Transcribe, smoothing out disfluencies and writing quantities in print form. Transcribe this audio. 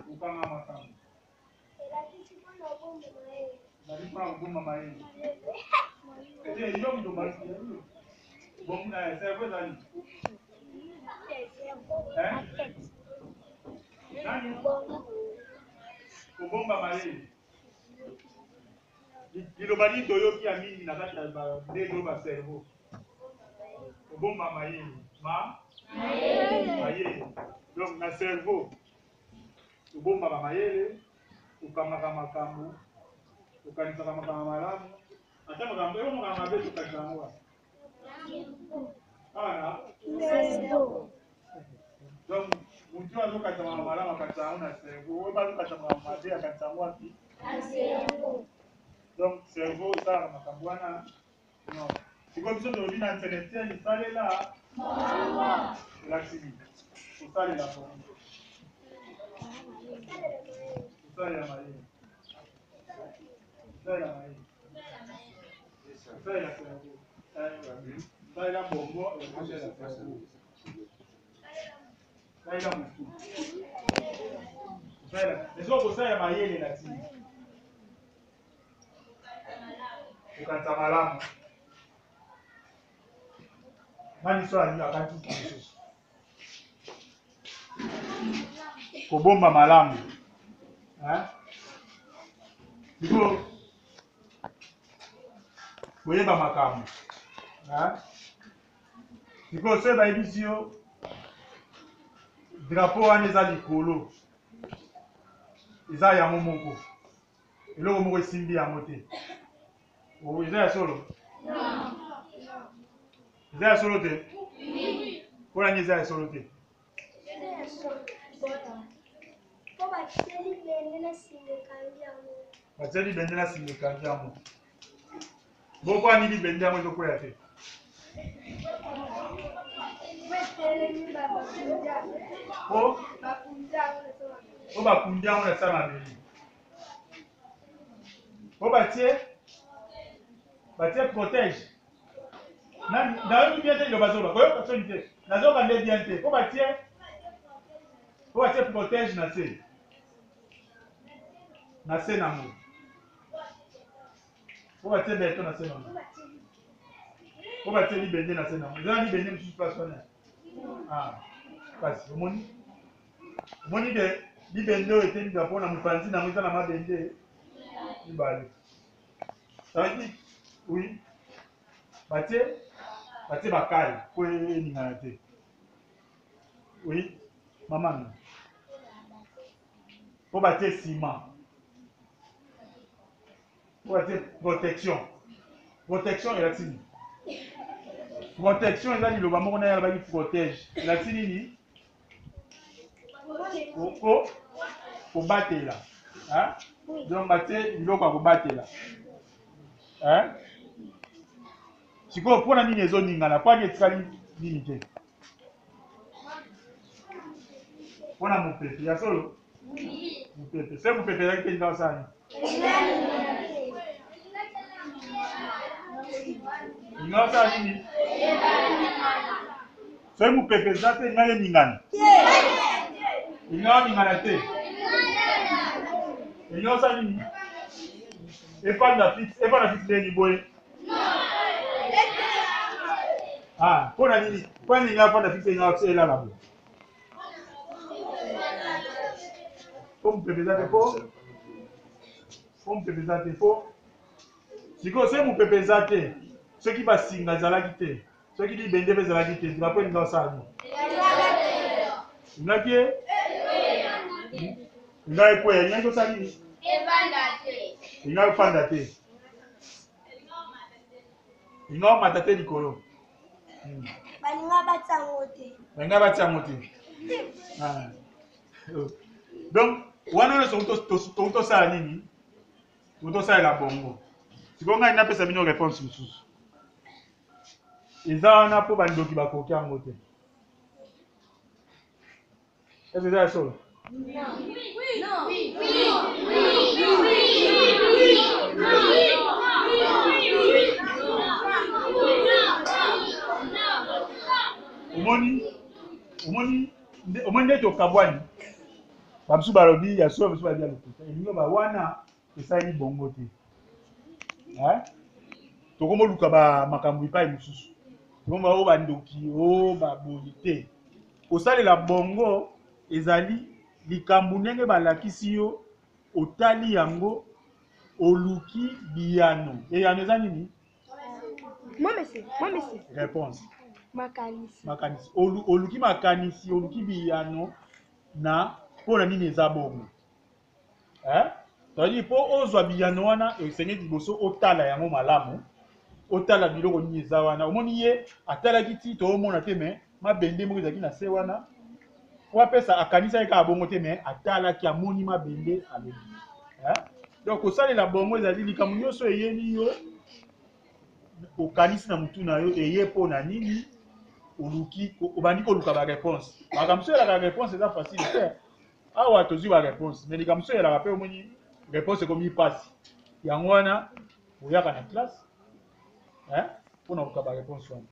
Kokanga makambo. Elakisi mpo na kobomba mayele. Ezali mpo na kobomba mayele. Ete yo moto obakisi bon eh, cerveau ezali eh? Nani? Kobomba mayele. Liloba nini toyoki ya mingi na kati ya ndenge oyo ba cerveau? Kobomba mayele. Ma? Mayele. Donc na cerveau tobombaka mayele, tokangaka makambo, tokanisaka makambo ya malamu, ata makambo eko makambo mabe tokanisa yango wapi? Awa na donc motu oyo azokanisa makambo malamu akanisa yango na cerveau, oyo bazokanisa makambo mabe akanisa yango wapi? Donc cerveau esalaka makambo wana non. Sikoyo biso tolobi na celestien salela elakisi nini? Kosalela bongo, kosalela mayele, kosalela mayele, kosalela cerveau, salela bongo, kosalela cerveau, salela motu, kosalela ezo kosalela mayele elakisi nini? Kokanisa malamu. Nani so alingi akanisi mosusu? Kobomba malamu. Hein? Sikoyo koyeba makambo. Hein? Sikoyo soki bayebisi yo drapeau wana eza likolo, eza yango moko. Eloko moko esimbi yango te. Oh, eza ya solo? Eza ya solo te? Mpo na nini eza ya solo te? Mpo batie libende na singa ekangi yango. Batie libende na singa ekangi yango. Boko ani libende yango ezokwea te. Po po bakundi yango na sa mabele. Po batie batie protège. Nani nayoki bien te liloba zoba koyoka soni te. Nazoka nde bien te. Po batie protège na se. Na se nango. Po batie beton na se nango. Po batie libende na se nango. Eza na libende mosusu place wana. Ah, kasi omoni omoni ke libende oyo etemi drapeau na mopanzi nango eza na mabende mibale. Ça veut dire oui batie batie bakale po eningana te. Oui, mama po batie ciment. Po batie protection. Protection elakisi nini? Protection eza liloba moko naye alobaki protège. Elakisi nini? Ko kobatela. Hein? Donc batie biloko ya kobatela. Hein? Sikoyo mpo na nini ezoningana? Mpo nini etikali nini te? Mpo na mopepe ya solo? Mopepe. Soki mopepe ezalaki te linga osala nini? Linga osala nini? Soki mopepe eza te linga eningana? Linga oningana te? Linga osala nini? Efanda fixe, efanda fixe ndenge boye. Ah, mpo na nini? Mpo na nini afanda fixe linga elala boye? Po mopepe eza te po po mopepe eza te po sikoyo soki mopepe eza te soki basinga ezalaki te soki libende mpe ezalaki te drapo elinga osala nini elingaki ye elingaki ekweya elingaki osala nini elingaki ofanda te elingaki omata te likolo Balinga batia yango te. Balinga batia yango te. Ah. Donc wana nyonso tokoki tosala nini? Tokoki tosalela bongo. Sikoyo ngai napesa bino réponse mosusu. Eza wana mpo bandoki bakoki yango te. Est-ce eza ya solo? Omoni omoni omoni nde tokabwani. Bamosusu balobi ya solo, bamosusu balobi ya lokuta. Elingi ba wana esaleli bongo te. Hein? Tokomoluka ba makambo epai mosusu. Tokomba o bandoki, o baboye te. Kosalela bongo ezali likambo ndenge balakisi yo, otali yango, oluki biyano. Eyano eza nini? Moi, monsieur. Moi, monsieur. Réponse. Makanisi. Makanisi. Olu, oluki makanisi, oluki biyano na mpo na nini eza bongo. Eh? C'est-à-dire mpo ozwa biyano wana esengeli liboso otala yango malamu, otala biloko nini eza wana. Omoni ye atalaki ti toomona te me mabende moko ezalaki na se wana po apesa akanisaki kaka bongo te me atalaki amoni mabende alobi. Eh? Donc kosalela bongo ezali likambo nyonso eyeli yo okanisi na mutu na yo eye mpo na nini oluki obandi koluka ba réponse. Makambo mosusu elaka réponse eza facile te. Awa tozwi ba réponse mais likambo mosusu elaka mpe omoni réponse ekomi mpasi. Yango wana boyaka na classe mpona koluka ba réponse wana.